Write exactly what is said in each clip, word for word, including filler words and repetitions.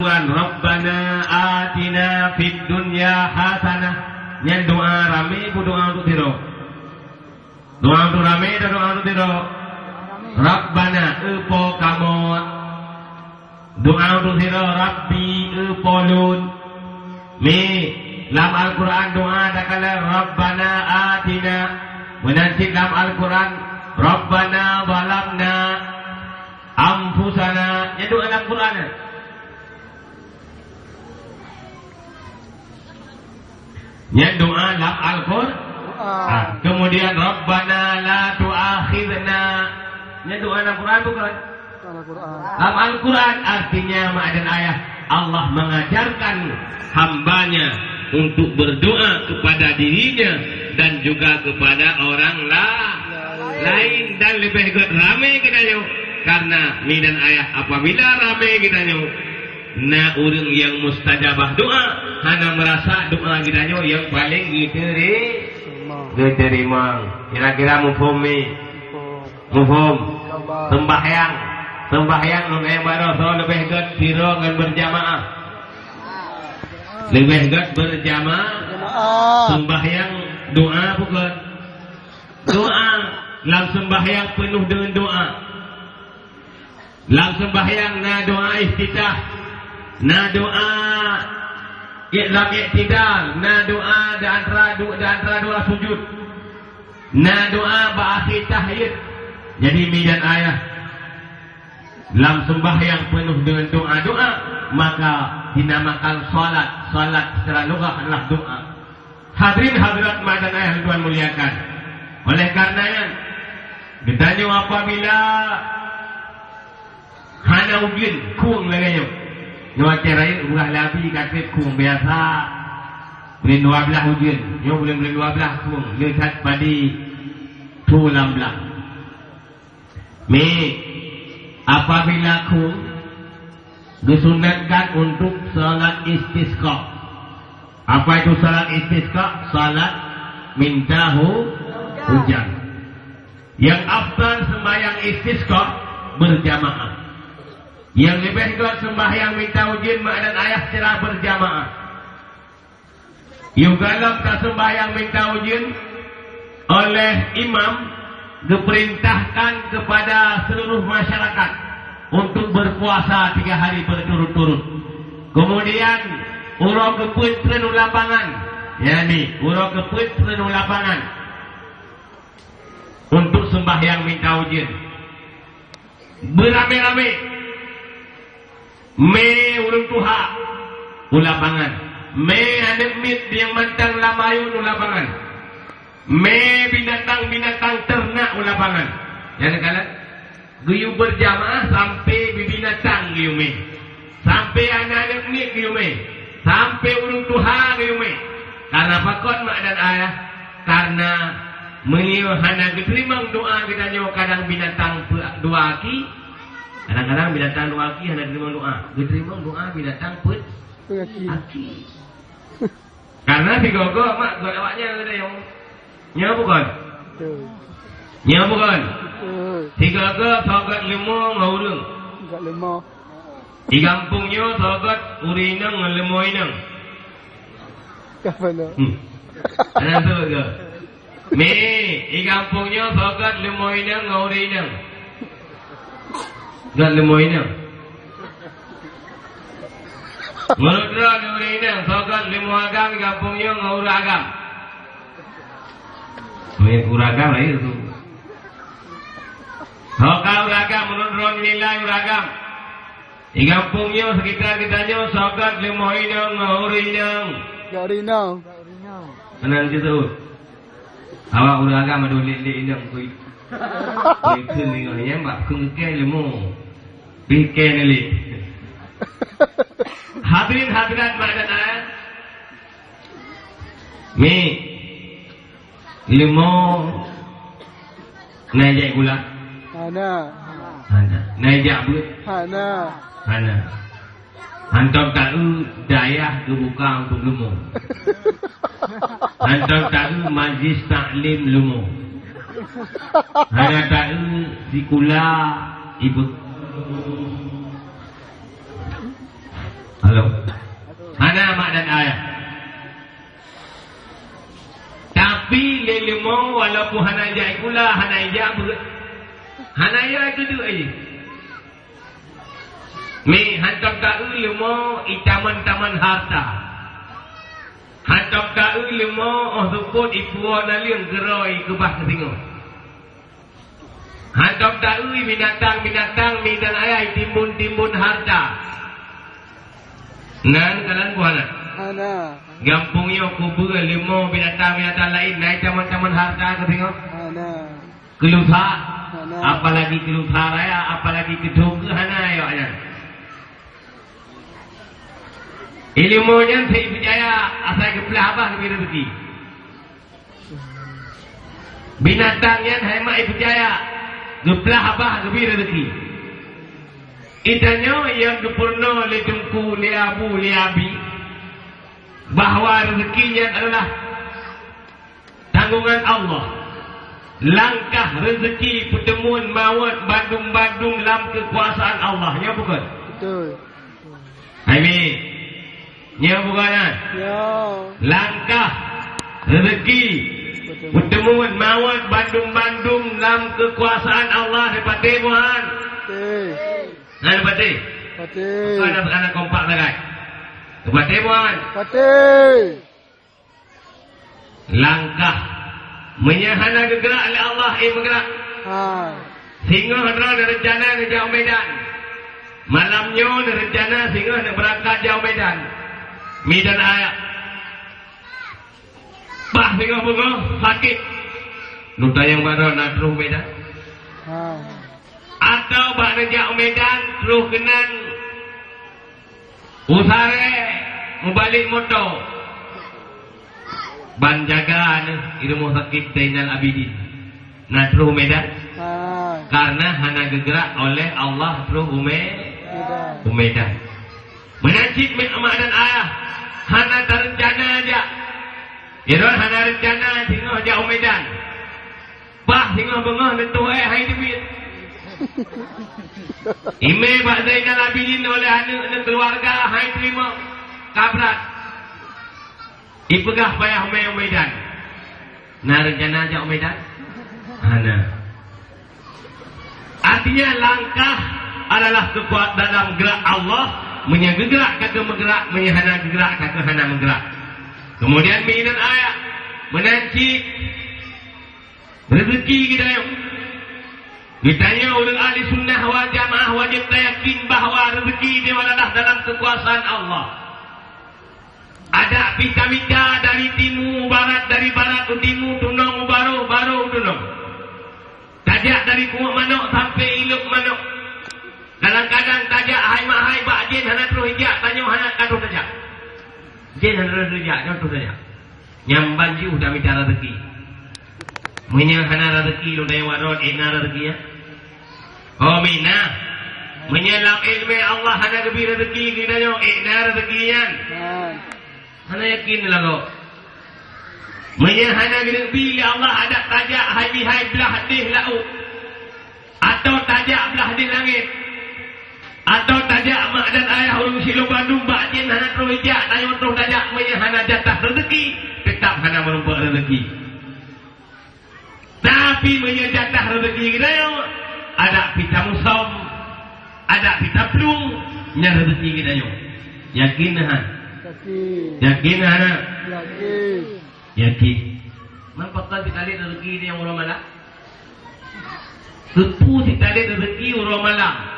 Tuhan, Rabbana atina fid dunya hasanah. Nyan doa ramé, bu doa untuk sidroe. Doa untuk ramé dan doa untuk sidroe. Rabbana, eu Po kamoe. Doa untuk sidroe, Rabbi, eu Po lôn. Mi, lam Al-Quran doa takala Rabbana atina. Meunan cit lam Al-Quran, Rabbana zalamna anfusana. Nyan doa lam Quran. Nyan doa lam Al-Qur'an. Doa. Ah, kemudian, "Rabbana la tu'akhidna." Nyan doa lam Quran bukan? Al-Quran. Lam Al-Quran artinya, mak dan ayah, Allah mengajarkan hambanya untuk berdoa kepada dirinya dan juga kepada orang la-, lain, dan leubeh gét ramé geutanyoe. Karena mi dan ayah, apabila ramé geutanyoe, na ureuëng nyang mustajabah doa, hana meurasa doa geutanyoe nyang paleng geuteri-, geuteurima. Kira-kira muphom mi? Muphom. Sembahyang. Sembahyang ngon ayah baroe soe leubeh gét, sidroe ngon berjamaah? Leubeh gét berjamaah. Sembahyang doa bukan? Doa. Lam sembahyang penuh dengan doa. Lam sembahyang na doa iftitah, na doa i-, lam iktidal, na doa di antara du-, di antara dua sujud, na doa bak akhé tahiyat. Jadi, mi dan ayah, lam sembahyang penuh dengan doa-doa, maka dinamakan salat. Salat secara lugah adalah doa. Hadirin hadirat mak dan ayah Tuhan muliakan. Oleh karena nyan, geutanyoe apabila hana ujeuen, khueng lagée nyoe. Nyoe watée rayeuk uroe labi ka trép khueng biasa. Buleuen dua blaih ujeuen, nyoe buleuen-buleuen dua blaih khueng, le that padi thu lam blang. Mi, apabila khueng, geusunatkan untuk salat istisqa. Apa itu salat istisqa? Salat minta hu-, hujan. Nyang afdal sembahyang istisqa berjamaah. Nyang leubeh gét sembahyang minta ujeuen mak dan ayah secara berjamaah. Yoh gohlom taseumbahyang minta ujeuen, oleh imam geupeurintahkan kepada seluruh masyarakat untuk berpuasa tiga hari berturut-turut. Kemudian, uroe keupeuet treun u lapangan, yakni uroe keupeuet treun u lapangan untuk seumbahyang minta ujeuen. Beuramé-ramé. Mé ureuëng tuha u lapangan. Mé aneuëk miet nyang mantong lam ayun u lapangan. Mé binatang-binatang teurenak u lapangan. Nyang neukalon, geuyue beurjamaah sampoe binatang geuyue mé. Sampoe aneuëk miet geuyue mé, sampoe ureuëng tuha geuyue mé. Karena pakon mak dan ayah? Karena meunyoe hana geuteurimong doa geutanyoe, kadang binatang peu-, dua aki, kadang-kadang binatang dua aki hana geuteurimong doa. Geuteurimong doa binatang peuet aki. Karena sigoe-goe mak gét awaknyan geutanyoe. Nyo bukon? Betul. Nyo bukon? Betul. Sigoe-goe soe gét leumo ngon ureuëng. Gét leumo. Di gampông nyoe soe gét ureuëng inong ngon leumo inong. Ka beuna. Hmm. Hana soe gét. Mi, di gampông nyoe soe gét leumo inong ngon ureuëng inong. Gét leumo inong. Meunurot droeneuh ureuëng inong, soe gét leumo agam di gampông nyoe ngon ureuëng agam. Ureuëng agam laén tu. Soe ka ureuëng agam, meunurot droeneuh nilai ureuëng agam. Di gampông nyoe, sekitar geutanyoe, soe gét leumo inong ngon ureuëng inong. Gét ureuëng inong. Meunan cit tu. Awak ureuëng agam adoe lét-lét inong kui. Kui kheun inong nyan bak kheun keu leumo. Pih keu lét. Hadirin hadirat mak dan ayah. Mi. Leumo na jak gula? Hana. Hana. Na jak beuet? Hana. Hana. Hantom taeu dayah geubuka untuk leumo. Hantom taeu majlis taklim leumo. Hana taeu sikula ibu. Leumo walaupun hana ijak sikula, hana ijak beuet, hana ijak keudeuk, eh. Mi, hantom ta-eu leumo i taman-taman harta. Hantom ta-eu leumo óh seupôt i puwoe naleueng keudroe keubah keu singoh. Hantom ta-eu binatang-binatang mi dan ayah i timbun-timbun harta. Nan kalon buah na. Hana. Gampông nyoe kubeue leumo binatang-binatang laén na i taman-taman harta keu singoh. Hana. Keu lusa, hana. Apalagi keu lusa raya, apalagi keu thôn keu hana ayok nyan. Ileumo nyan seuipeucaya asai geuplah babah geubri reuzeuki. Binatang nyan hai mak ipeucaya geuplah babah geubri reuzeuki. Itanyoe nyang geupeurunoe lé teungku, lé abu, lé abi, bahwa reuzeuki nyan adalah tanggongan Allah. Langkah reuzeuki, peuteumuan, mawöt, bandum-bandum lam keukuasaan Allah. Nyo bukon? Betul. Hai mi. Nyo bukon, ha? Nyo. Langkah reuzeuki, betul, peuteumuan, mawöt, bandum-bandum lam keukuasaan Allah. Dipatéh buhan? Betul. Nah, dipatéh? Betul. Bukan anak-anak kompak sagai. Dipatéh buhan? Betul. Langkah. Meunyoe hana geugeurak lé Allah, eh, meugerak. Ha. Singoh droe neureuncana neujak u Medan. Malam nyoe neureuncana singoh neubeurangkat jak u Medan. Medan ayah. Bah singoh beungoh sakét. Neutanyong baroe na troh u Medan. Ha. Atawa bak neujak u Medan troh keunan u Saree mubalek moto. Ban jaga neuh i rumoh sakét Zainal Abidin. Na troh u Medan? Ah. Karena hana geugeurak oleh Allah troh u Me-, Medan. U Medan. Meunan cit me-, mak dan ayah hana tareuncana jak. Iron hana reuncana singoh jak u Medan. Bah singoh beungoh neutoh éh hai teubiet. Imé bak Zainal Abidin oleh aneuk neukeuluwarga hai teurimong kabrat. Ipeugah payah mé u Medan. Na reuncana jak u Medan? Hana. Artinya langkah adalah keukuat dalam gerak Allah. Meunyoe geugeurak ka keu meugerak, meunyoe hana geugeurak ka keu hana meugerak. Kemudian meuinan ayat meunan cit Reuzeuki geutanyoe. Geutanyoe ureuëng ahli sunnah wal jamaah wajéb tayakin bahwa reuzeuki nyoe adalah dalam keukuasaan Allah. Adak pih tamita dari timu u barat, dari barat u timu, tunong u barôh, barôh u tunong. Tajak dari kuweuek manok sampai ilok manok. Kadang-kadang tajak hai mahai bak jén hana troh ijak, tanyoe hana ka troh tajak. Jén hana troh ijak, nyoe troh tajak. Nyang ban jih tamita reuzeuki. Meunyoe hana reuzeuki, lôn tanyong waron, ék na reuzeuki, ya? Oh, mina. Meunyoe lam iéleumé Allah hana geubri reuzeuki keu geutanyoe, ék na reuzeuki nyan? Hana yakin lagoe. Meunyoe hana geubri lé Allah adak tajak hai mihai blah deh laôt. Atawa tajak blah deh langét. Atawa tajak mak dan ayah ureuëng sidroe bandum bak jén hana troh ijak, tanyoe troh tajak meunyoe hana jatah reuzeuki, teutap hana meurumpok reuzeuki. Tapi meunyoe jatah reuzeuki geutanyoe, adak pih tamusöm, adak pih taplueng, nyan reuzeuki geutanyoe. Yakin hana? Yakin. Yakin hana? Yakin. Yakin. Man pakon sitalét reuzeuki nyang uroe malam? Keupeue sitalét reuzeuki uroe malam?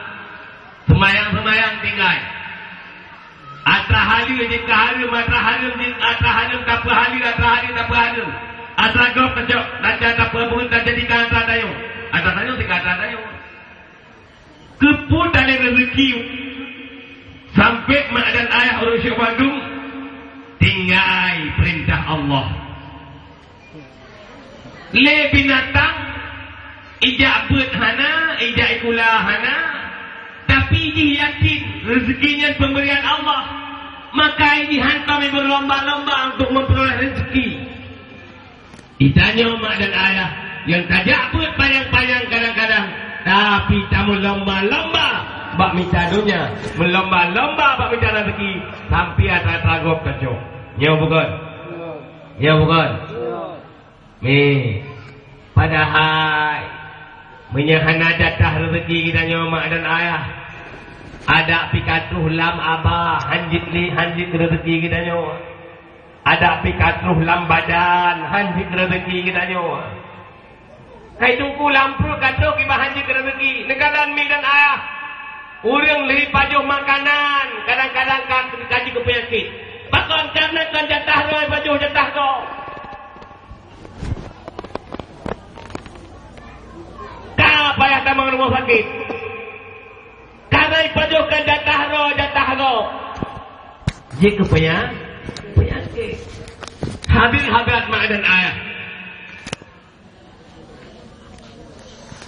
Seumayang-seumayang tinggai. Atra haleue jeuet ka hareuem, atra hareuem jeuet, atra hareuem tapeuhaleue, atra haleue tapeuhareuem. Atra gob tacok, taca tapeubuet tajadikan atra tanyoe. Atra tanyoe sika atra tanyoe. Keupeue talét reuzeuki sampai mak dan ayah ureuëng syok bandum tinggai peurintah Allah. Lé binatang, ijak beuet hana, ijak sikula hana, tapi jih yakin reuzeuki nyan peumbrian Allah, maka jih hantom berlomba-lomba untuk memperoleh reuzeuki. Geutanyoe mak dan ayah nyang tajak beuet panyang-panyang kadang-kadang, tapi tameulomba-lomba bak mita donya, meulomba-lomba bak mita reuzeuki, sampai atra-atra gob tacok. Nyo bukon? Nyo bukon? Mé, padahai meunyoe hana jatah reuzeki geutanyoe mak dan ayah, adak pih ka troh lam aba, hanjeuet li, hanjeuet reuzeki geutanyoe. Adak pih ka troh lam badan, hanjeuet reuzeki geutanyoe. Hai Teungku, lam pruet ka troh kiban hanjeuet reuzeki. Neukalon mé dan ayah. Ureuëng lheueh pajoh makanan, kadang-kadang ka, ka jeuet keu peunyakét. Pakon? Karena kon jatah droe pajoh, jatah gob. Ka payah tamong rumoh sakét. Karena ipajoh kon jatah droe, jatah gob. Jeuet keu peunya-, peunyakét. Habéh habat mak dan ayah.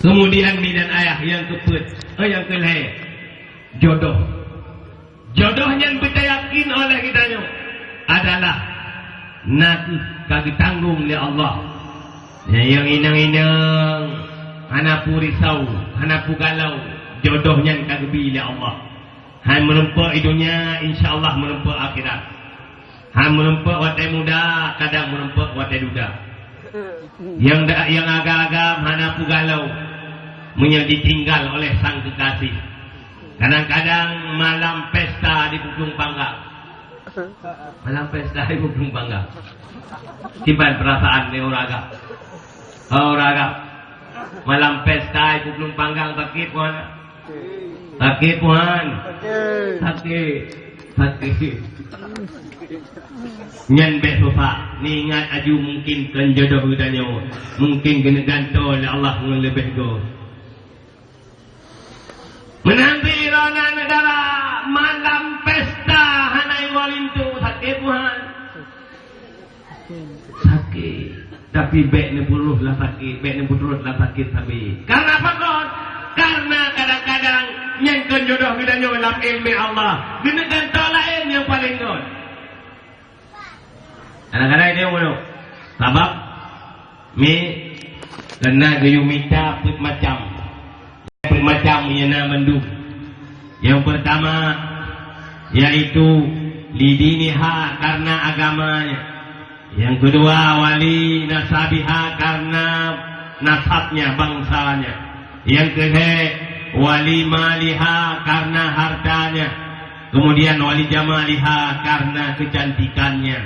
Kemudian mé dan ayah nyang keupeuet, eh, nyang keulhée, jodoh. Jodoh nyan beutayakin oleh geutanyoe adalah nakeuh ka geutanggong lé Allah. Nyang inong-inong hana peurisau, hana peugalau, jodoh nyan ka geubri lé Allah. Hai meureumpok i donya, insya Allah meureumpok akhirat. Hai meureumpok watée muda, kadang meureumpok watée duda. Nyang da-, nyang agam-agam hana peugalau meunyoe ditinggal oleh sang keukaséh. Kadang-kadang malam pesta di Buklueng Panggang. Malam pesta di Buklueng Panggang. Kiban peurasaan lé ureuëng agam? Oh, ureuëng agam. Malam pesta di Buklueng Panggang sakét, Tuan. Sakét, Tuan. Sakét. Sakét. Sakét. Nyan bék susah. Neuingat aju mungkin kon jodoh geutanyoe. Mungkin geuneuk gantoe lé Allah ngon leubeh goe. Meunan pih droeneuh neugara malam pesta hana iwoe linto, sakét, Tuan. Sakét. Tapi bék neupeuruh lam sakét, bék neupeuruh lam sakét sabe. Karena apa kon? Karena kadang-kadang nyang kon jodoh geutanyoe lam iéleumé Allah. Geuneuk gantoe laén nyang paleng kon. Kadang-kadang dia ngomong, sabab mi kena geuyue mita peuet macam. Peuet macam iéna mandum. Yang pertama, yaitu lidiniha, karena agamanya. Yang kedua, wali nasabiha, karena nasabnya, bangsanya. Yang ketiga, wali maliha, karena hartanya. Kemudian wali jamaliha, karena kecantikannya.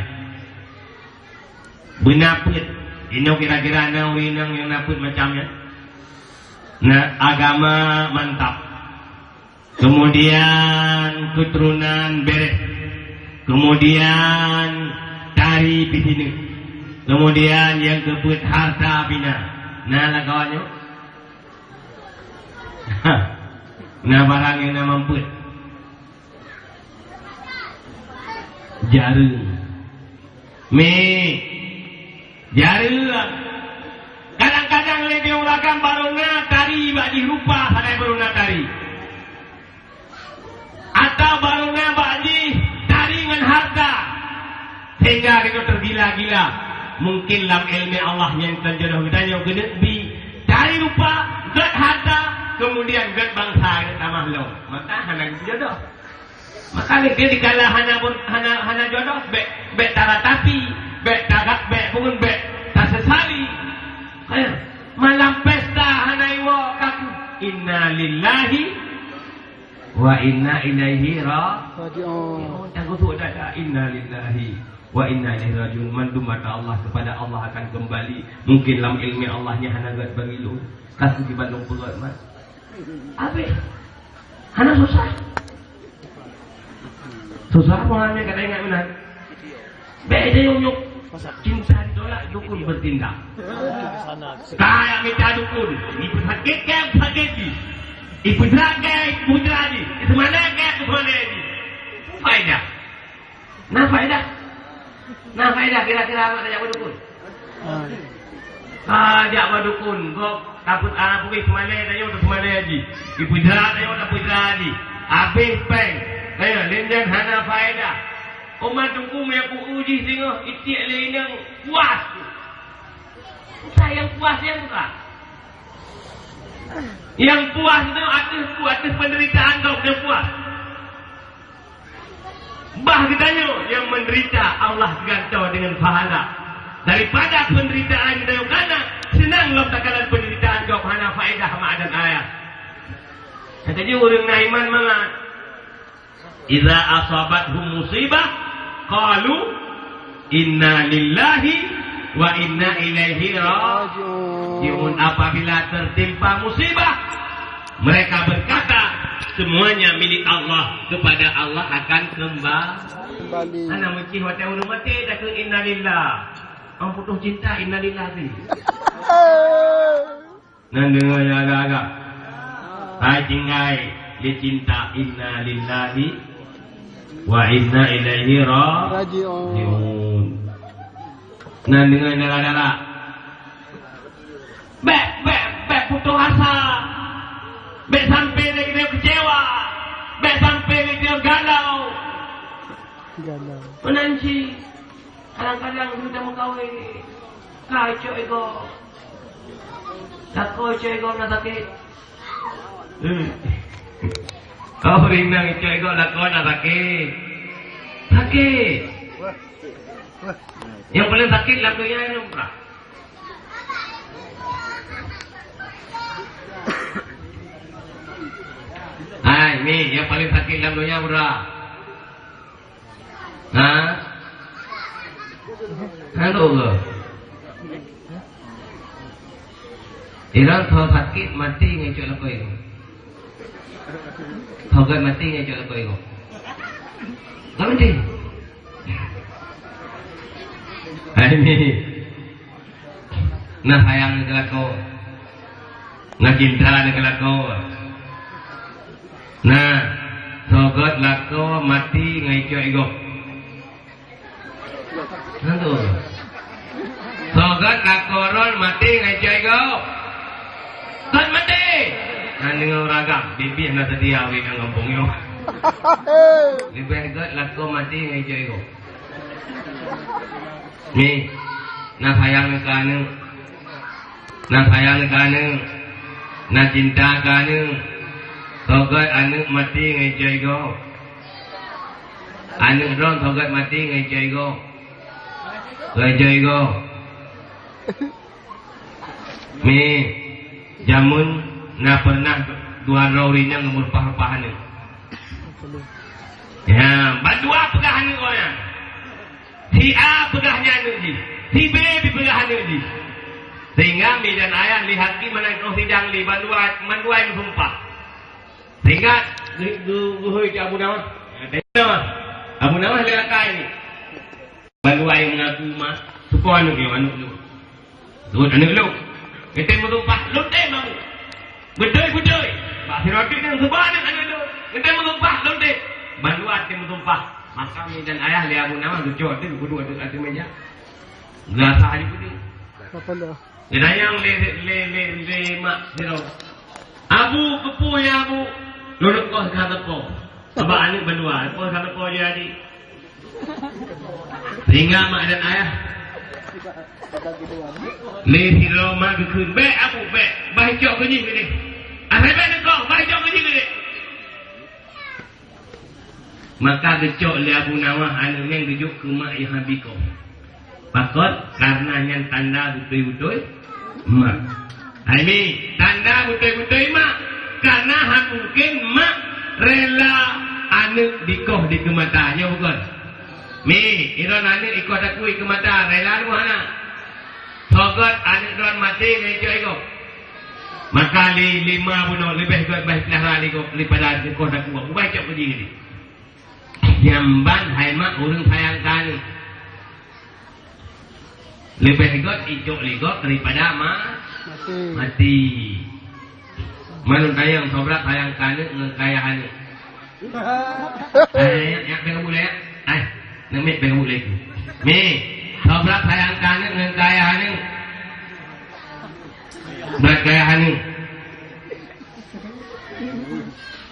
Beuna peuet. Inoe kira-kira na ureuëng inong nyang na peuet macam nyan? Na agama mantap. Kemudian keturunan bereh. Kemudian tari pih sineuk. Kemudian nyang keupeuet harta pih na. Na lam kawan nyoe? Na barang nyang na mampet. Jareueng. Mé. Jareueng. Kadang-kadang lé di ureuëng agam barô na tari bak jih rupa sagai barô na tari. Atau barô na bak jih tari ngon harta. Sehingga geutanyoe tergila-gila. Mungkin lam iéleumé Allah nyang kon jodoh geutanyoe geuneuk bi tari rupa, gét harta, kemudian gét bansa geutamah lom. Maka hana geujodoh. Maka lé dikala hana bun-, hana, hana jodoh, bék, bék taratapi, bék tagak, bék pungon, bék tasesali. Eh, malam pesta hana iwoe kaku. Inna lillahi wa inna ilaihi ra-, Raji'un. Tangguh tu dah, dah. Inna lillahi wa inna ilaihi raji'un. Mandum mata Allah, kepada Allah akan kembali. Mungkin lam iéleumé Allah nyan hana gét bagi lôn. Kaku di bandum peugét mat. Habéh. Hana susah. Susah apa hanya kata ingat benar. Bék deh unyuk. Cinta ditolak, dukun bertindak. Kaya mita dukun, ipeusakét keu sakét jih. Ipeudra keu ipeudra jih. Iseumané keu iseumané jih. Faedah. Na faedah. Na faedah kira-kira awak tajak bak dukun. Tajak bak dukun, gob tapeuet, ah, peuéh seumané tanyoe tapeumané jih. Ipeudra tanyoe tapeudra jih. Habéh péng. Tanyoe lé nyan hana faedah. Umat dukun nyang ku uji singoh itiek lé inong puas. Bukan nyang puas nyang bukan. Nyang puas tu ateueh, ateueh penderitaan gob nyang puas. Bah geutanyoe nyang menderita Allah gantoe dengan pahala. Daripada penderitaan nyang kana, seunang lom takalon penderitaan gob hana faedah mak dan ayah. Nyang keujeuet ureuëng na iman mangat. Idza asabathum musibah, qalu, "Inna lillahi wa inna ilaihi raji'un." Apabila tertimpa musibah, mereka berkata, "Semuanya milik Allah, kepada Allah akan kembali." Kembali. Hana meusti watée ureuëng maté takheun, "Innalillah." Orang putus cinta, "Innalillah" tadi. Nan deungoe nyang agak-agak. Hai tinggai lé cinta, "Inna lillahi wa inna ilaihi raji'un." Nan deungoe dara-dara. Bék, bék, bék putus asa. Bék sampai lé geutanyoe keucewa. Bék sampai lé geutanyoe galau. Galau. Meunan cit. Kadang-kadang geutanyoe meukawen, ka icok igoe. Lakoe icok igoe na sakét. Hmm. Kau rinang icok igoe lakoe na sakét. Sakét. Nyang paleng sakét lam donya nyoe, Bra. Hai, ni nyang paleng sakét lam donya, Bra. Ha? Hana Allah. Iran tho sakét maté ngon icok lakoe igoe. Tho gét maté ngon icok lakoe igoe. Ka maté. Hai ni. Na sayang ngon lakoe. Na cinta ngon lakoe. Na, sogét lakoe maté ngon icok igoe. Na tu. Sogét lakoe droen maté ngon icok igoe. Kan maté. Na deungoe ureuëng agam, bibih na seudia wéh ngon gampông nyoe. Leubeh gét lakoe maté ngon icok igoe. Ni, na sayang keu aneuk. Na sayang keu aneuk. Na cinta keu aneuk. Sogét aneuk maté ngon icok igoe. Aneuk droen sogét maté ngon icok igoe. Ngon icok igoe. Mi, jameun na pernah dua droe ureuëng inong meurupah-rupah aneuk. Ya, bandua peugah aneuk awaknyan. Si A peugah nyan aneuk jih, si B pih peugah aneuk jih. Sehingga mi dan ayah lihat di mana keuh sidang li bandua, mandua nyang sumpah. Sehingga geu-, geu-, geuhôi cit Abu Nawah. Abu Nawah, Abu Nawah lé akai ni. Bandua nyang mengaku ma, soe po aneuk nyoe, aneuk lôn. Lôn aneuk lôn. Geutem meusumpah, lôn tem aneuk. Beutôi, beutôi. Bak sidroe teuk nyang seuba aneuk, aneuk lôn. Geutem meusumpah, lôn tem. Bandua tem meusumpah. Maka mi dan ayah lé Abu Nawah geucok teuk, geuduek teuk ateueh meja. Geurasa laju peudeuh. Apa dah? Geutanyong lé, lé, lé, lé mak sidroe, "Abu, keupeue ya, Abu?" "Lôn neukoh ka teupo." Sabab aneuk bandua, neukoh ka teupo jadi. Sehingga mak dan ayah lé sidroe mak geukheun, "Bék, Abu, bék. Bah icok keu jih keudeh. Asai bék neukoh, bah icok keu jih keudeh." Maka geucok lé Abu Nawah aneuk nyan geujok keu mak nyang habéh koh. Pakon? Karena nyan tanda beutôi-beutôi mak. Hai mi, tanda beutôi-beutôi mak. Karena hana mungken mak rela aneuk dikoh dikeue mata. Nyo bukon? Mi, iron aneuk ikoh takue keu mata, rela lôn hana? Sogét aneuk droen maté ngon icok igoe. Maka lé, lé ma bunoe leubeh gét bah ipeulihara lé gob, daripada dikoh takue. Bah icok keu jih. Nyan ban hai mak ureuëng sayang keu aneuk. Leubeh gét icok lé gob daripada ma-, maté. Maté. Meunan tanyong, soe brat sayang keu aneuk ngon keu ayah aneuk? Eh, yak, yak, bèk kabut lé, yak. Eh, neumit bèk kabut lé. Mi, soe brat sayang keu aneuk ngon keu ayah aneuk? Brat keu ayah aneuk.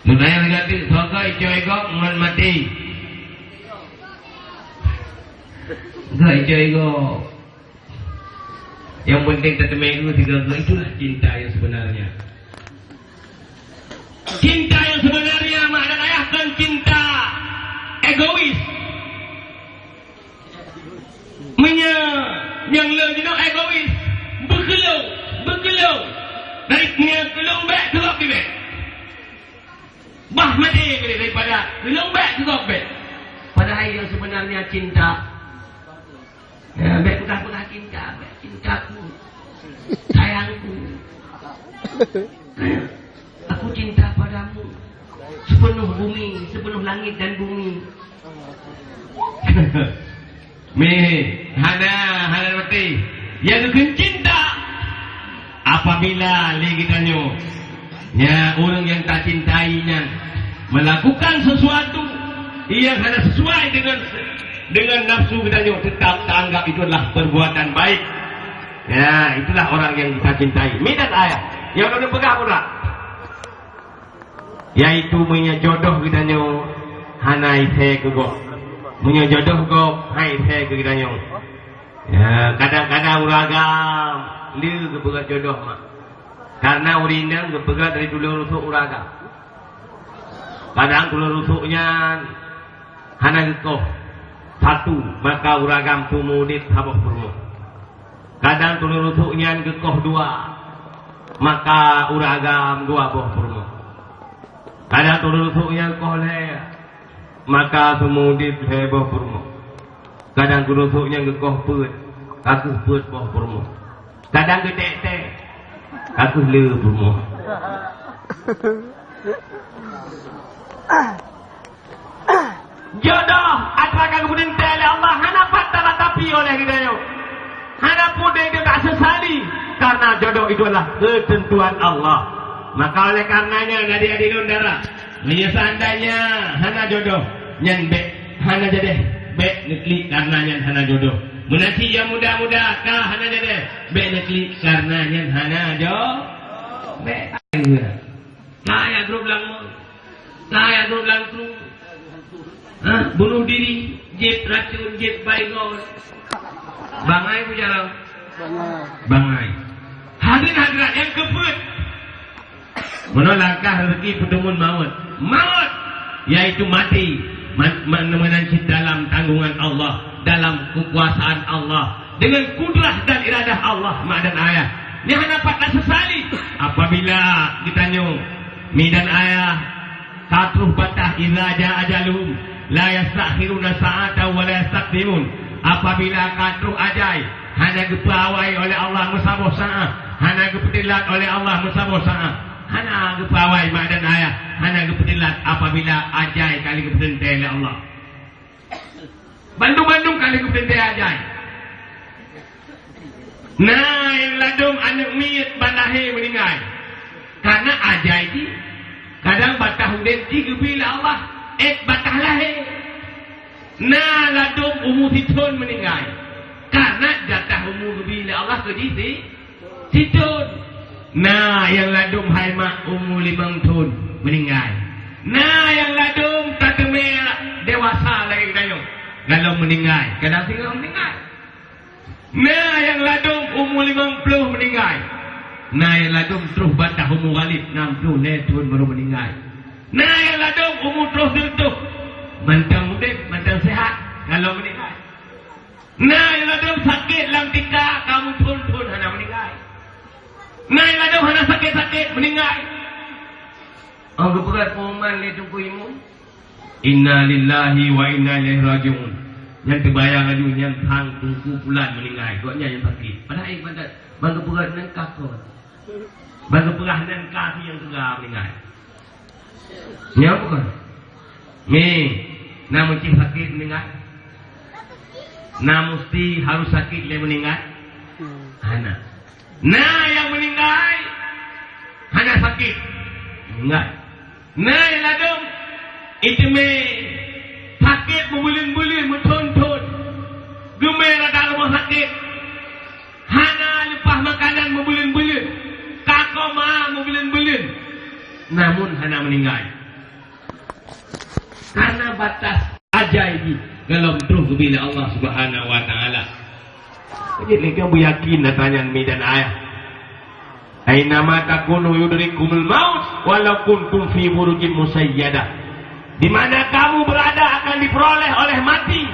Neutanyong lagèe nyan, soe gét icok igoe ngon maté? Gét icok igoe. Yang penting teuteumeung sigoe-goe, itulah cinta yang sebenarnya. Cinta yang sebenarnya mak dan ayah kon cinta egois. Meunyoe Nyang le jinoe egois, beukeulong, beukeulong. Dari nyang keulong bèk, keulong bèk. Bah maté daripada keulong bèk, keulong bèk. Padahai yang sebenarnya cinta. Ya, bèk peugah-peugah cinta, bèk cintaku, sayangku. Aku cinta padamu sepenuh bumi, sepenuh langit dan bumi. Meh, hana, hana reti. Nyang geukheun cinta, apabila lé geutanyoe, nya ureueng nyang tacintai nyan melakukan sesuatu yang hana sesuai dengan, dengan nafsu geutanyoe, tetap taanggap itu adalah perbuatan baik. Ya, itulah orang yang kita cintai. Mi dan ayah, nyang ulôn peugah pula, yaitu meunyoe jodoh geutanyoe hana isé keu gob. Meunyoe jodoh gob hana isé keu geutanyoe. Ya, kadang-kadang ureueng agam le geupeugah jodoh mak. Karena ureueng inong geupeugah dari tuleueng rusok ureueng agam. Kadang tuleueng rusok nyan hana geukoh satu, maka ureueng agam teumudép saboh peurumoh. Kadang tuleueng rusok nyan geukoh dua, maka ureueng agam dua boh peurumoh. Kadang tuleueng rusok nyan geukoh lhèe, maka teumudép lhèe boh peurumoh. Kadang tuleueng rusok nyan geukoh peuet, ka kheueh peuet boh peurumoh. Kadang geudèk-dèk, ka kheueh le peurumoh. Jodoh atra ka geupeuteuntèe lé Allah hana pat taratapi oleh geutanyoe. Hana pun deuh taseusali, karena jodoh itu adalah ketentuan Allah. Maka oleh karenanya, adik-adik lôn dara, meunyoe seandainya hana jodoh, nyan bèk hana jadèh, bèk neuklik karena nyan hana jodoh. Meunan cit nyang muda-muda ka hana jadèh, bèk neuklik karena nyan hana jo-, bèk. Ka jak grob lam mot, ka jak grob lam kru. Ha, bunuh diri, jieb racun, jieb Baygon. Bangai peue jalan? Bangai. Bangai. Hadirin hadirat nyang keupeuet. Meunoe langkah rezeki peuteumun mawöt. Mawöt, yaitu mati. Man-, man-, meunan cit dalam tanggungan Allah, dalam kekuasaan Allah, dengan kudrah dan iradah Allah, mak dan ayah. Nyan hana pat taseusali apabila geutanyoe, mi dan ayah, ka troh bataih, idza jaa ajaluhum, la yastakhiruna sa'atan wa la yastaqdimun. Apabila ka troh ajai, hana geupeuawai oleh Allah meusaboh saát, hana geupeutelat oleh Allah meusaboh saát. Hana geupeuawai mak dan ayah, hana geupeutelat apabila ajai ka lheueh geupeuteunte lé Allah. Bandum-bandum ka lheueh geupeuteunte ajai. Na nyang ladôm aneuk miet ban lahé meuninggai. Kana ajai jih, kadang bataih udép jih geubri lé Allah, ék bataih lahé. Na ladôm umu sithôn meuninggai, kana jatah umu geubri lé Allah keu jih si-, sithôn. Na nyang ladôm hai mak umu limong thôn meuninggai. Na nyang ladôm ka teumé dewasa lagèe geutanyoe, galom meuninggai, kadang singoh meuninggai. Na nyang ladôm umu limong ploh meuninggai. Na nyang ladôm troh bataih umu ghalib, nam ploh lhèe thôn barô meuninggai. Na nyang ladôm umu troh sireutôh, mantong udép, mantong seuhat, galom meuninggai. Na nyang ladôm sakét lam tika, ka meuthôn-thôn hana meuninggai. Na nyang ladôm hana sakét-sakét, meuninggai. Oh, geupeugah pengumuman lé Teungku Imum, "Inna lillahi wa inna ilaihi raji'un." Nyan teubayang laju nyan sang Teungku Pulan meuninggai, gobnyan nyang sakét. Padahai ban, ban geupeugah nan ka kon. Ban geupeugah nan ka si nyang teuga meuninggai. Nyan bukan. Ni, na meusti sakét meuninggai? Na meusti harus sakét lé meuninggai? Hana. Na nyang meuninggai hana sakét, meuninggai. Na nyang ladôm, iteumé sakét meubuleuen-buleuen, meuthôn-thôn. Geumé rata rumoh sakét. Hana leupah makanan meubuleuen-buleuen. Ka koma meubuleuen-buleuen. Namun hana meuninggai. Karena batas ajai jih galom troh geubri lé Allah Subhanahu wa Taala. Jadi, lé kamoe beuyakin ata nyan, mi dan ayah. "Aina ma takunu yudrikumul maut walau kuntum fi burujin musyayyadah." Di mana kamu berada akan diperoleh oleh mati,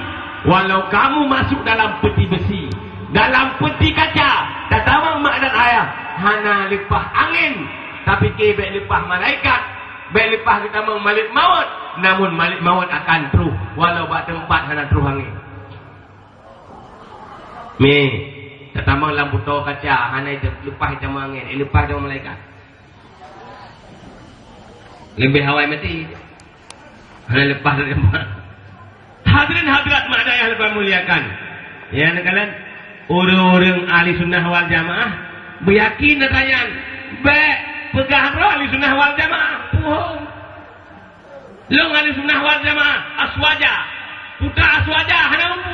walau kamu masuk dalam peti besi. Dalam peuti kaca, tatamong mak dan ayah, hana leupah angén, tapike bék leupah malaikat, bék leupah geutamong malek mawöt, namun malek mawöt akan troh, walau bak teumpat hana troh angén. Mi, tatamong lam butô kaca, hana leupah tamong angén, eh, leupah tamong malaikat. Leubeh awai maté. Hana leupah dari leupah. Hadirin hadirat mak dan ayah nyang muliakan. Ya, neukalon ureuëng-ureuëng ahli sunnah wal jamaah beuyakin ata nyan. Bék peugah droe ahli sunnah wal jamaah. Puhong. Lôn ahli sunnah wal jamaah. Aswaja. Puta aswaja hana mampu.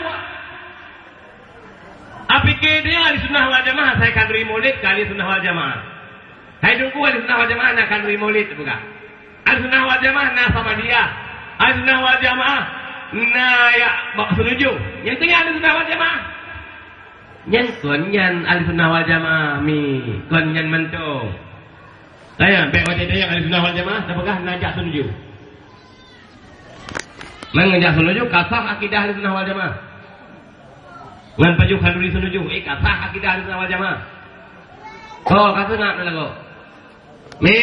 Apike dia ahli sunnah wal jamaah, saya kanduri maulid ke ahli sunnah wal jamaah. Hai dungku ahli sunnah wal jamaah na kanduri maulid bukan? Ahli sunnah wal jamaah na Samadiyah. Ahli sunnah wal jamaah na ya bak setuju. Yang kena ahli sunnah wal jamaah. Yang kon nyan ahli sunnah wal jamaah mi, kon nyan mantong. Tanya, baik wajah dia ahli sunnah wal jamaah, siapakah najak setuju? Ngon jak setuju, kasah akidah ahli sunnah wal jamaah. Ngon pajoh kanduri setuju, eh, kasah akidah ahli sunnah wal jamaah. Oh, kasah nak lagu. Ni.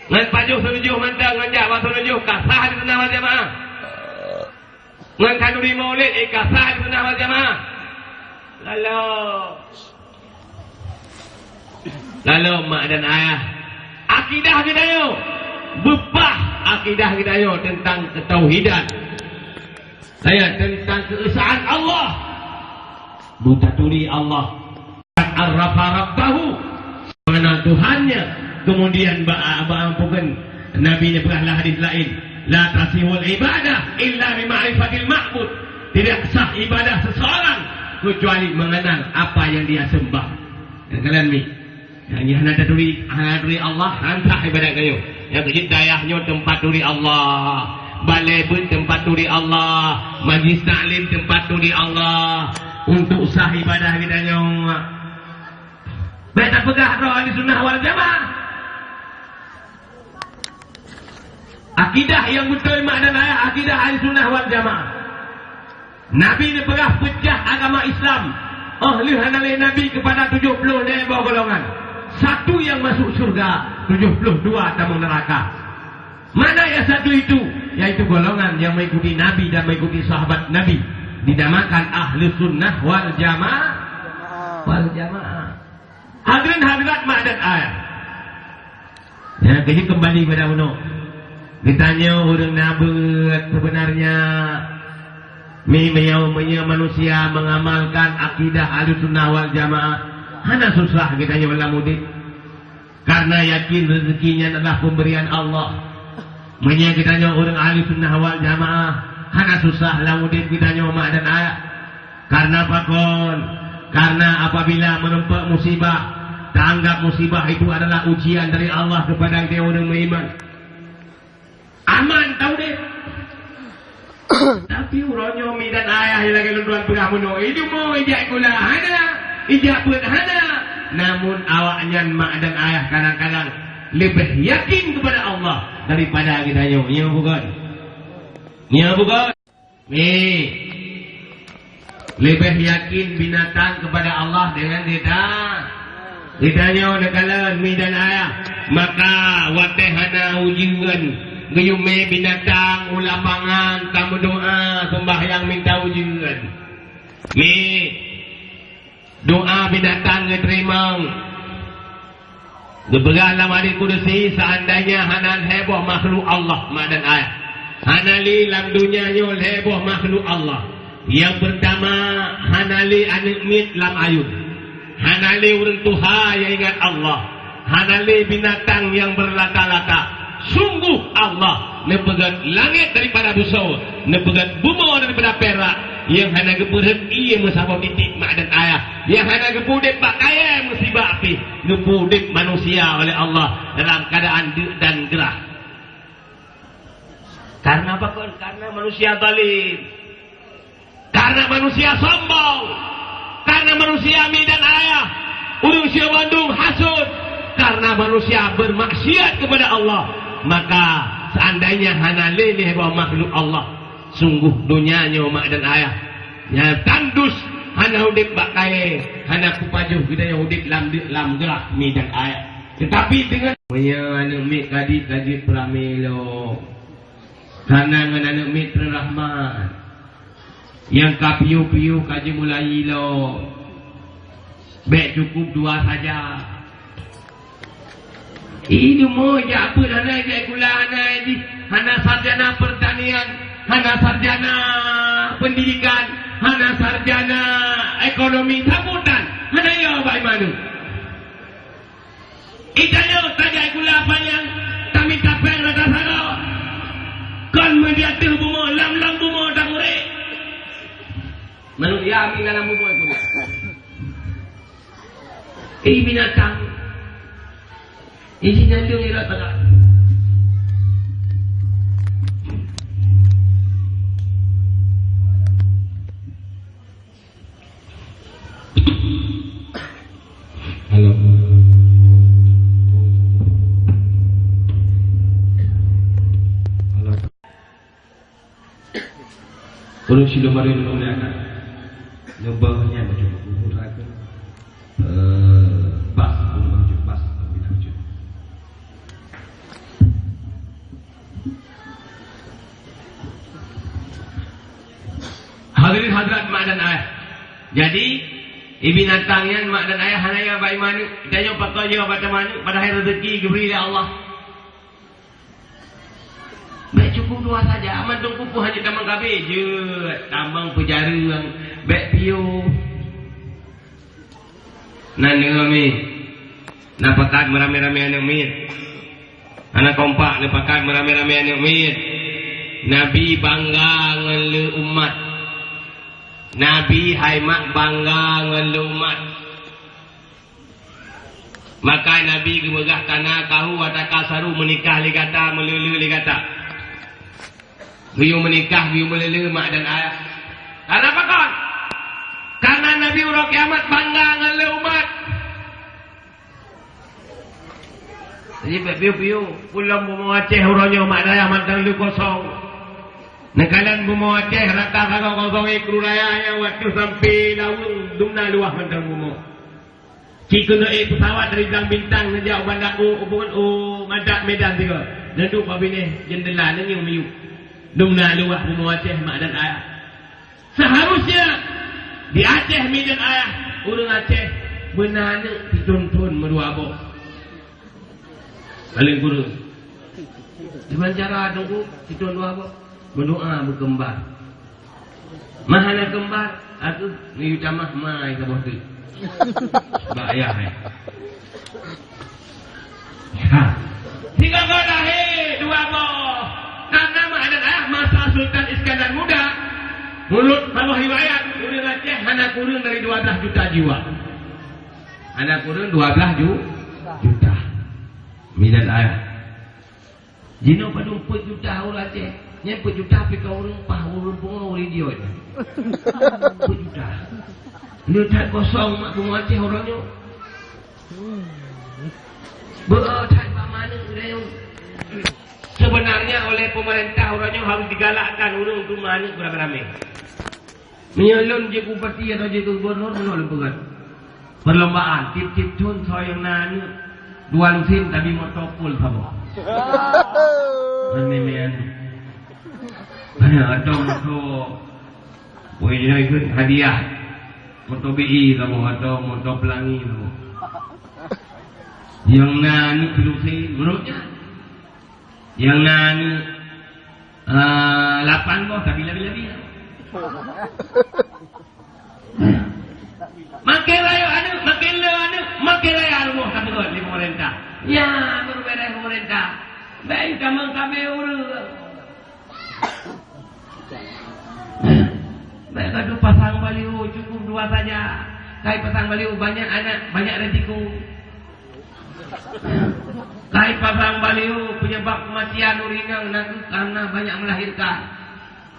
Ngon pajoh setuju mantong, ngon jak bak setuju, kasah ahli sunnah wal jamaah. Ngon kanduri maulid, eh, kasah ahli sunnah wal jamaah. Lalu. Lalu mak dan ayah, akidah geutanyoe, beupah akidah geutanyoe tentang ketauhidan. Saya tentang keesaan Allah. Buta turi Allah. Arafa rabbahu, mengenal Tuhannya. Kemudian ba-, ba-, bukan Nabi ni pernah hadis lain, la tasihul ibadah illa bi ma'rifatil ma'bud. Tidak sah ibadah seseorang kecuali mengenal apa yang dia sembah. Kalian mi. Nyang hana taturi, hana turi Allah, hana sah ibadat geutanyoe. Nyang keujeuet dayah nyoe teumpat turi Allah, balée beuet teumpat turi Allah, majlis taklim teumpat turi Allah. Untuk sah ibadah geutanyoe, bék tapeugah droe ahli sunnah wal jamaah. Akidah nyang beutôi mak dan ayah, akidah ahli sunnah wal jamaah. Nabi neupeugah peucah agama Islam, oh lheueh hana lé Nabi keupada tujoh ploh lhée boh golongan. Satu yang masuk syurga, tujoh ploh dua tamong neuraka. Mana yang satu itu? Yaitu golongan yang mengikuti Nabi dan mengikuti sahabat Nabi. Dinamakan ahli sunnah wal jamaah. Wal jamaah. Hadirin hadirat mak dan ayah. Ya, keuji kembali pada unoe. Geutanyoe ureuëng na beuet seubeunarnya. Mi meunyoe, meunyoe manusia mengamalkan akidah Ahlussunnah wal Jamaah, hana susah geutanyoe lam udeb. Karena yakin rezeki nyan adalah pemberian Allah. Meunyoe geutanyoe ureuëng Ahlussunnah wal Jamaah, hana susah lam udeb geutanyoe mak dan ayah. Karena pakon? Karena apabila meureumpok musibah, taanggab musibah itu adalah ujian dari Allah kepada geutanyoe ureuëng meuiman. Aman taudeb. Tapi uroe nyoe mi dan ayah nyang lagée lôn tuan peugah meunoe, idumoe ijak gula hana, ijak beuet hana. Namun awaknyan mak dan ayah kadang-kadang leubeh yakin kepada Allah daripada geutanyoe. Nyo bukon? Nyo bukon? Mi. Leubeh yakin binatang kepada Allah dengan geuta-, geutanyoe neukalon mi dan ayah. Maka watée hana ujeuen, geuyue mé binatang u lapangan tameudoá, seumbahyang minta ujeuen. Mi. Doa binatang geuteurimong. Geupeugah lam hadis kudusi, seandainya hana lhée boh makhluk Allah, mak dan ayah, hana lé lam donya nyoe lhée boh makhluk Allah. Nyang peurtama, hana lé aneuëk miet lam ayun. Hana lé ureuëng tuha nyang ingat Allah. Hana lé binatang nyang beurlata-lata. Sungguh Allah neupeugét langét daripada beusoe, neupeugét bumoe daripada pirak, nyang hana geupeurhot ié meusaboh titik mak dan ayah, nyang hana geupeu udeb bak kayée meusiba pih, geupeu udeb manusia oleh Allah dalam keuadaan deuk dan grah. Karena apa kon? Karena manusia zalim. Karena manusia sombong, karena manusia mi dan ayah, ureuëng sigoe bandum hasut, karena manusia bermaksiat kepada Allah, maka seandainya hana lé lhée boh makhluk Allah, sungguh donya nyoe mak dan ayah, ya, tandus Hana udeb bak kayée, hana kupajoh geutanyoe udeb lam deuk lam grah, mi dan ayah. Teutapi deungon meunyoe aneuk miet ka dit ka jeuet peuramé lom, kareuna ngon aneuk miet treun rahmat. Nyang ka piôh-piôh ka jimulai lom. Bék cukup dua saja. Ih, dumo jak peuet hana jak sikula, hana jih, hana sarjana pertanian, hana sarjana pendidikan, hana sarjana ekonomi, saboh tan, hana yo bak iman. Itanyoe tajak sikula panyang, tamita péng rata sagoe. Kon meudiateuh bumoe, lam-lam bumoe takurek. Manusia mina lam bumoe pun. Eh, binatang. Ini nyandung irat tengah. Halo. Halo. Ureuëng sidroe barô nyang mulia, neubeuh nyan bacut buku raga. Eh, bas, ureuëng bacut bas, ureuëng bacut. Hadirin hadirat mak dan ayah. Jadi, i binatang nyan mak dan ayah hana ya bak iman, tanyoe pakon ya bak teuma, padahai rezeki geubri lé Allah. Bék cukup dua saja, mantong peupuih hana tamong kabeh, jeuet tamong peujareueng, bék piôh. Na neuh mi, na pakat meuramé-ramé aneuk miet. Hana kompak neupakat meuramé-ramé aneuk miet. Nabi bangga ngon lé umat. Nabi hai mak bangga ngon lé umat. Maka Nabi geupeugah, "Kana kahu wa takasaru," meunikah lé gata, meulé-lé lé gata. Geuyue meunikah, geuyue meulé-lé mak dan ayah. Karena apa kon? Karena Nabi uroe kiamat bangga ngon lé umat. Jadi, bak piôh-piôh, pulang bumoe Aceh uroe nyoe mak dan ayah mantong lé kosong. Neukalon bumoe Aceh rata sagoe kosong, eh, kru raya nyang watèe sampai Laweueng dum na luwah mantong bumoe. Ci keuneuk ék peusawat dari Blang Bintang neujak u Banda, u, u, u Madak Medan sigoe. Neuduek bak binéh jeundela neungieng miyueb. Dum na luwah bumoe Aceh mak dan ayah. Seharusnya di Aceh mi dan ayah, ureuëng Aceh beuna aneuk sithon-thon meudua boh. Paléng kureueng. Kiban cara teungku sithon dua boh? Meudoa beukeumbang. Mah hana keumbang, ateueh miyueb tamah mai saboh teuk. Bak ayah, eh. Ha. Sigoe-goe lahé dua boh. Karena mak dan ayah masa Sultan Iskandar Muda, menurut saboh riwayat, ureuëng Aceh hana kureueng dari dua belas juta jiwa. Hana kureueng dua belas ju-, juta. Mi dan ayah. Jinoe padub peuet juta ureuëng Aceh. Nyan peuet juta pih ka ureuëng pah, ureuëng pungo, ureuëng idiot. Peuet juta. Le that kosong mak bumoe Aceh uroe nyoe. Beu that bak manuk uroe nyoe. Sebenarnya oleh pemerintah uroe nyoe harus digalakkan ureuëng untuk manuk beramai-ramai. Meunyoe lôn jeuet bupati atawa jeuet gubernur, meunoe lôn peugah. Perlombaan, tiep-tiep thon soe nyang na aneuk dua lusin tabi moto pol saboh. Ngon mé-mé aneuk. Hana, atau moto, woi, jinoe ikut hadiah. Moto B I saboh atau moto pelangi saboh. Nyang na aneuk silusin, meunurot nyan. Nyang na aneuk, eh, lapan boh, tapi labi-labi. Makin rayeuk aneuk, makin le aneuk, makin raya rumoh tapeugöt lé pemerintah. Nyan baru beres pemerintah. Baik tamong kabeh ureueng. Baik gadoh pasang baliho, cukup dua saja. Kai pasang baliho, banyak anak, banyak resiko. Kai pasang baliho, penyebab kematian ureueng inong na kheueh karena banyak melahirkan.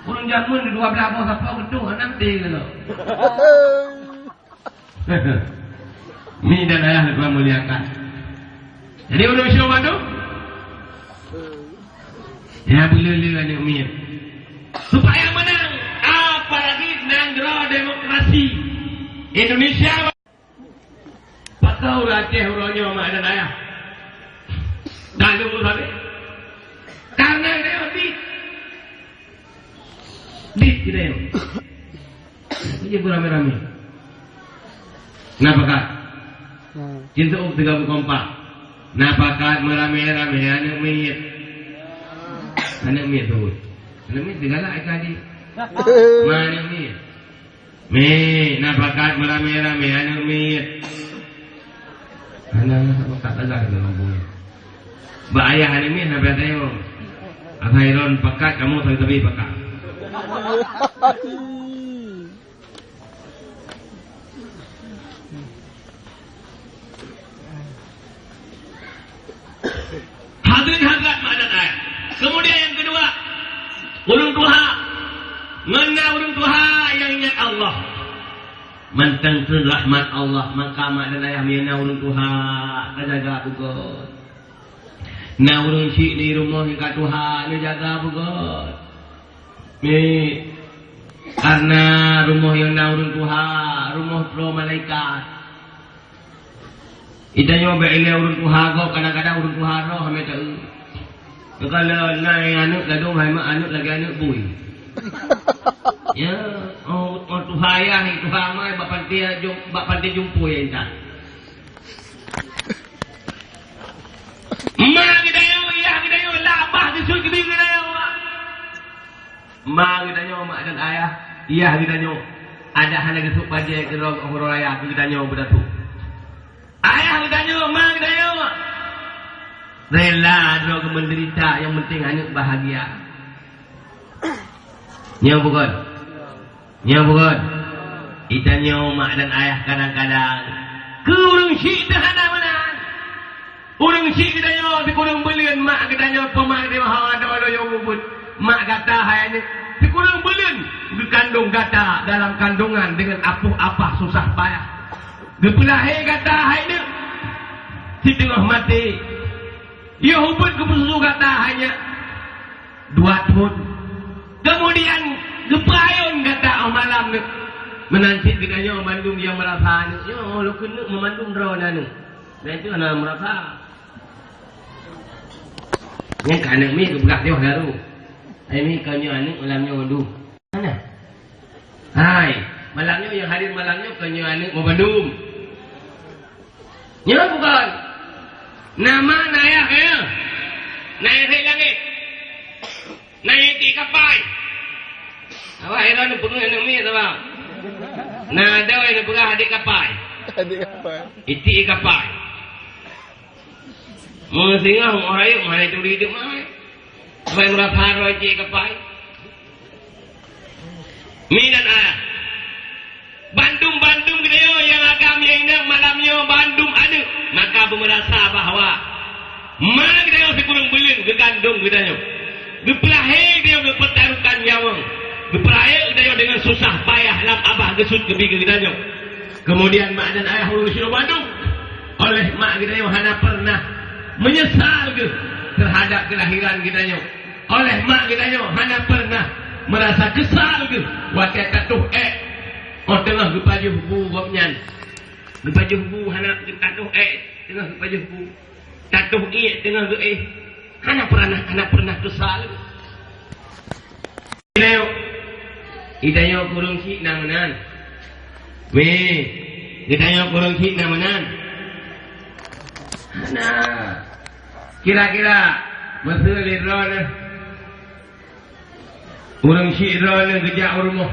Ureueng jameun dua blah boh sapo geutuh, aneuk teuh lom. Mi dan ayah lôn muliakan. Jadi, ulôn syukur tu, ya, beuleu-leu aneuk miet. Supaya menang, apalagi nanggroe demokrasi. Indonesia. Pakon ureuëng Aceh uroe nyoe mak dan ayah? Dak lôn sabe. Karena dia di, di dia. Dia beramai-ramai. Kenapa, Kak? Hmm. Cinta uk tiga puluh kompak. Na pakat meuramé-ramé aneuk miet. Aneuk miet tu. Aneuk miet digalak ikan di. Ma aneuk miet. Mi, na pakat meuramé-ramé aneuk miet. Aneuk miet pakat lagak dalam bunyi. Bak ayah aneuk miet sampai tayong. Asai lôn pakat kamoe sabe-sabe pakat. Hadirin hadirat mak dan ayah. Kemudian yang kedua, ureuëng tuha. Ngon na ureuëng tuha nyang ingat Allah. Mantong keu rahmat Allah, maka mak dan ayah meunyoe na ureuëng tuha, tajaga beugöt. Na ureuëng syiek di rumoh nyang ka tuha, neujaga beugöt. Ni, karena rumoh nyang na ureuëng tuha, rumoh droe malaikat. Itanyoe bèk ilèe ureuëng tuha gob, kadang-kadang ureuëng tuha droe hana teu. Kalau na aneuk ladôm hai mak aneuk lagèe aneuk bui. Ya, oh, oh tuha ayah, tuha ma bak panti jum-, bak panti jumpu ya intan. Ma geutanyoe, yah geutanyoe, labah geusut geubi geutanyoe. Ma geutanyoe, mak dan ayah, yah geutanyoe, adak hana geusut bajèe keu droe uroe raya keu geutanyoe beudatu. Ayah geutanyoe, ma geutanyoe, rela droe geumenderita, nyang penting aneuk bahagia. Nyoe bukan? Nyoe bukan? Itanyoe mak dan ayah kadang-kadang keu ureuëng syiek teuh hana meunan. Ureuëng syiek geutanyoe sikureueng buleuen mak geutanyoe peumat di maha doa-doa nyang mubuet. Mak gata hai aneuk sikureueng buleuen geukandong gata dalam kandungan deungon apoh apah susah payah. Geupeulahé gata hai aneuk siteungoh maté. Yoh ubeuet geupeususu gata hai nyak. Dua thon. Kemudian geupeurayeuen gata óh malam nyoe. Meunan cit geutanyoe bandum nyang meurasa aneuk nyoe, lôn keuneuk meumandum droe aneuk. Dan itu hana meurasa. Nyang ka aneuk miet geupeugah yoh lalu. Hai miet ka nyoe aneuk malam nyoe mandum. Mana? Hai, malam nyoe nyang hadir malam nyoe ka nyoe aneuk meumandum. Nyoe bukan. Nama na ayah kaya. Na ayah dari langit. Na ayah di kapai. Awak heran peugah aneuk miet apa? Na ada yang peugah adik kapai. Adik kapai. Itik kapai. Meunyoe singoh, meunyoe rayeuk, mana turi hidup mai. Sampai meurasa roh cik kapai. Mi dan ayah. Bandum-bandum geutanyoe nyang agam nyang inong malam nyoe bandum aneuk, maka beumeurasa bahwa ma geutanyoe sikureueng buleuen geukandong geutanyoe. Geupeulahé geutanyoe geupeutarôhkan nyawöng. Geupeurayeuk geutanyoe deungon susah payah lam abah geusut geubi geutanyoe. Kemudian mak dan ayah ureuëng sidroe bandum. Oleh mak geutanyoe hana pernah meunyeusal geuh teuhadab keulahiran geutanyoe. Oleh mak geutanyoe hana pernah meurasa keusal geuh watèe tatoh ék óh teungoh geupajoh bu gobnyan. Geupajoh bu hana, tatoh ék teungoh geupajoh bu. Tatoh iék teungoh geuéh. Hana pernah, hana pernah keusal geuh. Geutanyoe, geutanyoe kureueng syiek na meunan. Weh, geutanyoe kureueng syiek na meunan. Hana. Kira-kira, meuseu lé droeneuh, ureueng syiek droeneuh geujak u rumoh.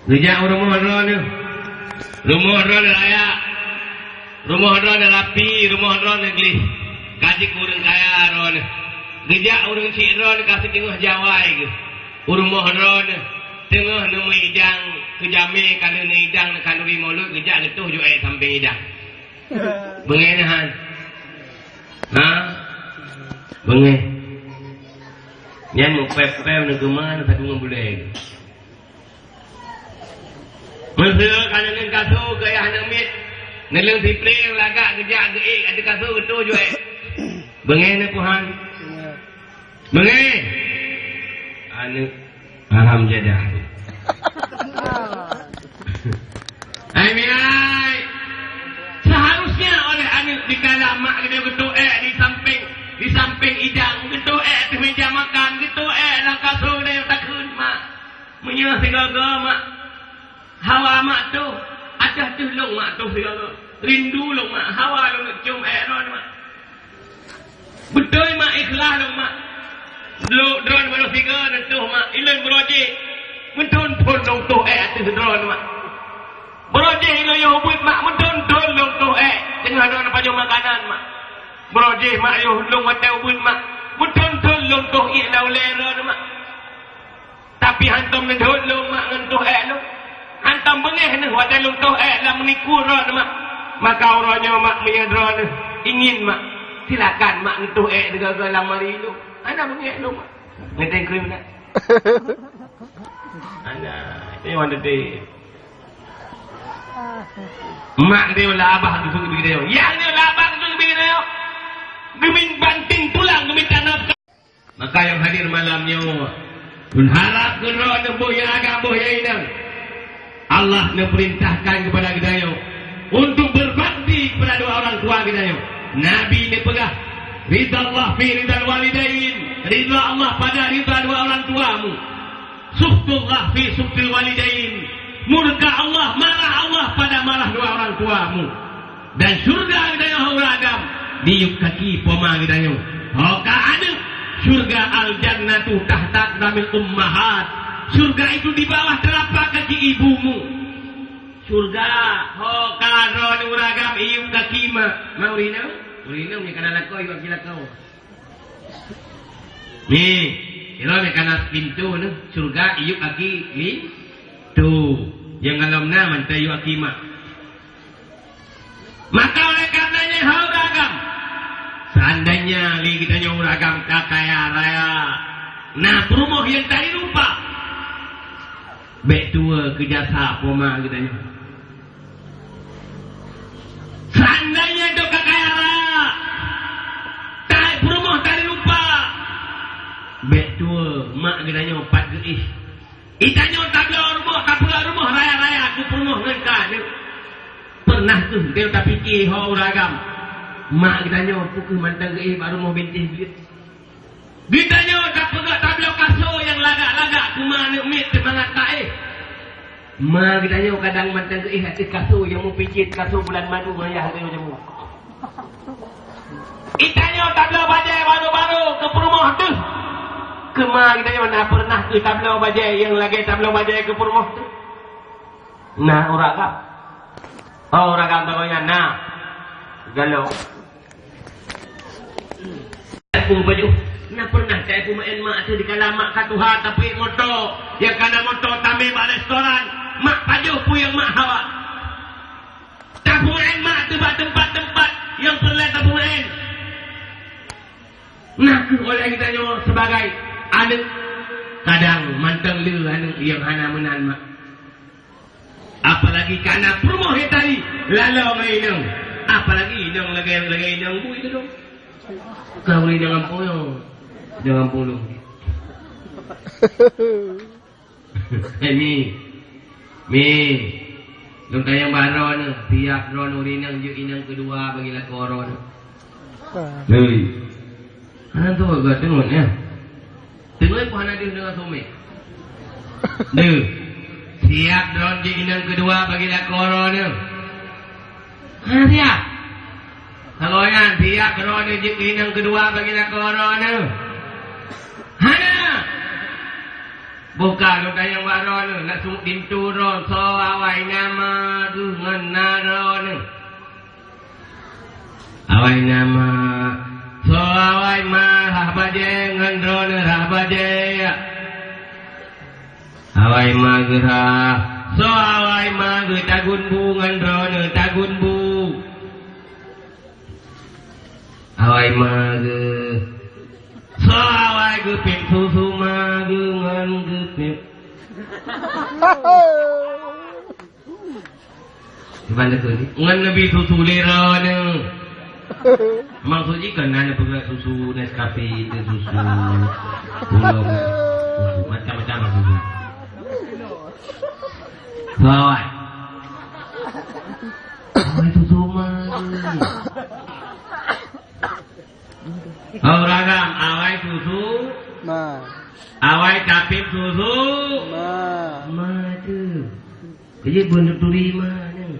Geujak u rumoh droeneuh. Rumoh droeneuh layak. Rumoh droeneuh rapi, rumoh droeneuh gleh. Ka jikureueng kaya droeneuh. Geujak ureueng syiek droeneuh ka siteungoh jawai geuh. U rumoh droeneuh teungoh neumeuidang, keu jamé ka lheueh neuidang, neukhanduri mulod, geujak geutoh jôk ék sampéng idang. Beungéh nyan han? Ha? Beungéh. Nyan meupéb-péb neugeuma, neusatu ngon bulèe. Meuseu ka neuleueng kasô keu ayah aneuk miet, neuleueng sipleng lagak geujak geuék ateueh kasô geutoh jôk ék. Beungéh nyan peue han? Beungéh. Aneuk haram jadah. Geutoh ék di sampéng, di sampéng idang, geutoh ék ateueh meuja makan, geutoh ék lam kasô, geutanyoe takheun, mak. Meunyoe sigoe-goe, mak, hawa mak toh, ateueh-ateueh lôn mak toh sigoe-goe. Rindu lôn, mak, hawa lôn neuk cium ék droeneuh, mak. Beutôi, mak, ikhlas lôn, mak. Lôn, droeneuh baroe sigoe neutoh, mak. Ilôn baroe jih meuthon-thon lôn toh ék ateueh droeneuh, mak. Baroe jih ilôn yoh ubit, mak, meuthon-thon lôn toh ék teungoh droeneuh pajoh makanan, mak. Baroe jih, mak, yoh lôn watée ubit, mak, meuthon-thon lôn toh iék lam ulée droeneuh, mak. Tapi hantom neudhôt lôn, mak, ngon toh ék lôn. Hantom beungéh neuh watée lôn toh ék lam meunikua droeneuh, mak. Maka uroe nyoe, mak, meunyoe droeneuh ingin, mak, silakan, mak, neutoh ék sigoe-goe lam mari lôn. Hana beungéh lôn, mak. Ngeteng krim na. Hana, itu yang mana tadi? Mak dia lah abah tu suruh pergi dia. Yang dia lah abah tu suruh pergi dia. Geumin banting tulang, geumin tanah. Maka nyang hadir malam nyoe, lôn harab keu droeneuh boh nyang agam, boh nyang inong, Allah neupeurintahkan keupada geutanyoe untuk berbakti keupada dua orang tua geutanyoe. Nabi neupeugah, "Ridha Allah fi ridhal walidain," ridha Allah pada ridha dua orang tuamu. "Sukhtullah fi sukhtil walidain," murka Allah, marah Allah pada marah dua orang tuamu. Dan syurga geutanyoe ureuëng agam di yup kaki poma geutanyoe. Ho ka aneuëk, syurga al-jannatu tahta aqdamil ummahat. Syurga itu di bawah telapak kaki ibumu. Syurga, ho ka droeneuh ureuëng agam i yup kaki mak. Mak ureuëng inong, ureuëng inong nyang kana lakoe, yup kaki lakoe. Ni, ilôn nyang kana pintoe neuh, syurga i yup kaki pintoe. Nyang golom na mantong yup kaki mak. Maka oleh karenanya, hai ureuëng agam, seandainya lé geutanyoe ureuëng agam ka kaya raya, na peurumoh nyang tari rupa, bék tuwoe keu jasa poma geutanyoe. Seandainya droe ka kaya raya, tai peurumoh tari rupa, bék tuwoe mak geutanyoe pat geuéh. Geutanyoe tabloe rumoh, tapeugöt rumoh raya-raya keu peurumoh ngon ka aneuëk. Peureunah kheueh geutanyoe tapike ho ureuëng agam, mak geutanyoe peu kheueh mantong geuéh bak rumoh bintéh buet? Geutanyoe tapeugöt tabloe kasô nyang lagak-lagak keu ma aneuëk miet teumangat taéh. Ma geutanyoe kadang mantong geuéh ateueh kasô nyang meupicit kasô bulan madu ngon ayah geutanyoe jameun. Geutanyoe tabloe bajée barô-barô keu peurumoh teuh. Keu ma geutanyoe na peureunah kheueh tabloe bajée nyang lagée tabloe bajée keu peurumoh teuh? Na ureuëng agam? Oh, ureuëng agam tanggong nyan na. Galak. Tapu pajoh. Na peureunah tapu meu'en mak teuh dikala mak ka tuha tapeuék moto, nyang kana moto tamé bak restoran, mak pajoh peue nyang mak hawa. Tapeu'en mak teuh bak teumpat-teumpat nyang peureulée tapeu'en. Na kheueh oleh geutanyoe sibagai aneuëk, kadang mantong le aneuëk nyang hana meunan mak. Apalagi kana peurumoh nyang tadi laloe ngon inong. Apalagi inong lagée, lagée inong bui tu dong. Ka ureuëng inong gampông nyoe. Inong gampông dong. Eh, Mi. Mi. Lôn tanyong bak droeneuh, siap droeneuh ureuëng inong jeuet inong keudua bagi lakoe droeneuh. Hei. Hana teupeugah teungeut, ya. Teungeut pun hana deuh deungon sumé. Deuh. Siap droeneuh jeuet inong keudua bagi lakoe droeneuh. Hana siap. Kalau nyan siap droeneuh jeuet inong keudua bagi lakoe droeneuh. Hana. Buka lôn tanyong bak droeneuh, nak seumeubit pintoe droe, soe awai nama geuh ngon na droeneuh. Awai nama, soe awai ma rhah bajée ngon droeneuh rhah bajée. Awai ma geuh rhah, soe awai ma geuh tagun bu ngon droeneuh tagun bu. Awai ma geuh, soe awai geuh pék susu ma geuh ngon geuh pék. Kiban teukeudi ngon neubi susu lé droeneuh. Maksud jih kon na neupeugah susu Nescafe, itu susu gulong, susu macam-macam susu. Bawai. Bawai susu mah. Agam, awai susu. Ma. Awai tapéb susu. Ma. Ma tu. Kejeuet beunuturi ma nyan.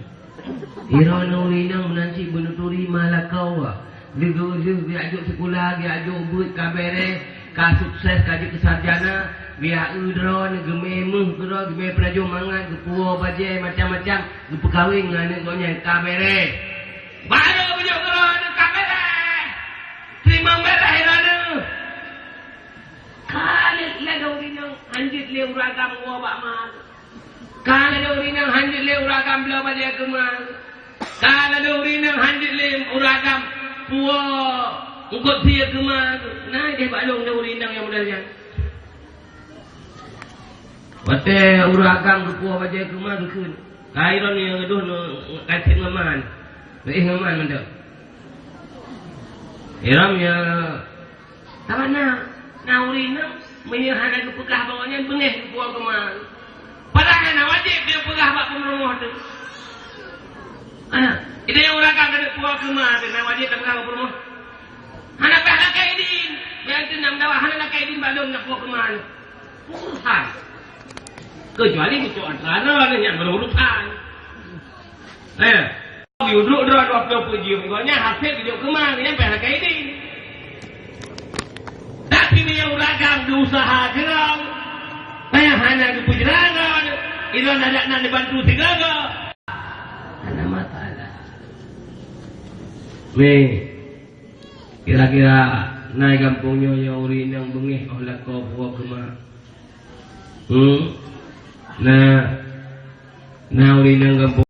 Ira na ureueng inong meunan cit beunuturi ma lakoe. Lheueh-lheueh geujak jok sikula, geujak jok beuet ka bèrèh, ka sukses, ka jeuet keu sarjana, geujak eu droeneuh, geumè meuh keudroe, geumè peulajoh mangat, geupuwoe bajèe macam-macam, geupeukawen ngon aneuk gobnyan ka bèrèh. Barô beujok keudroe aneuk ka bèrèh. Teurimong bèrèh droeneuh. Ka lheueh lagèe ureueng inong hanjeuet lé ureueng agam woe bak ma. Ka lagèe ureueng inong hanjeuet lé ureueng agam bloe bajèe keu ma. Ka lagèe ureueng inong hanjeuet lé ureueng agam puwoe eungkôt sie keu ma. Na deh bak lôn lé ureueng inong nyang model nyan. Watèe ureueng agam geupuwoe bajèe keu ma geukheun. Ka iron nyang gadôh neu-, ka cit ngon ma. Geuéh ngon ma mantong. Iron nyang Sabab na, na ureueng inong meunyoe hana geupeugah bak gobnyan beungèh geupuwoe keu ma. Padahai hana wajéb geupeugah bak peurumoh teuh. Hana, idéh ureueng agam keuneuk puwoe keu ma teuh, na wajéb tapeugah bak peurumoh. Hana payah lakèe idin, meunyoe teuh na meudawa hana lakèe idin bak lôn nak puwoe keu ma nyoe. Urusan. Keucuali geucok atra droeneuh nyan baru urusan. Eh, geuyue duek droe dua ploh peuet jeuem, gobnyan hasé geujok keu ma, nyan payah lakèe idin. Tapi meunyoe ureueng agam geuuseuha keudroe, payah hana geupeujeuet droe, idroe adak nan dibantu sigoe-goe. Hana masalah. Mé, kira-kira na i gampông nyoe nyang ureueng inong beungèh óh lakoe puwoe keu ma? Hmm? Na, na ureueng inong gampông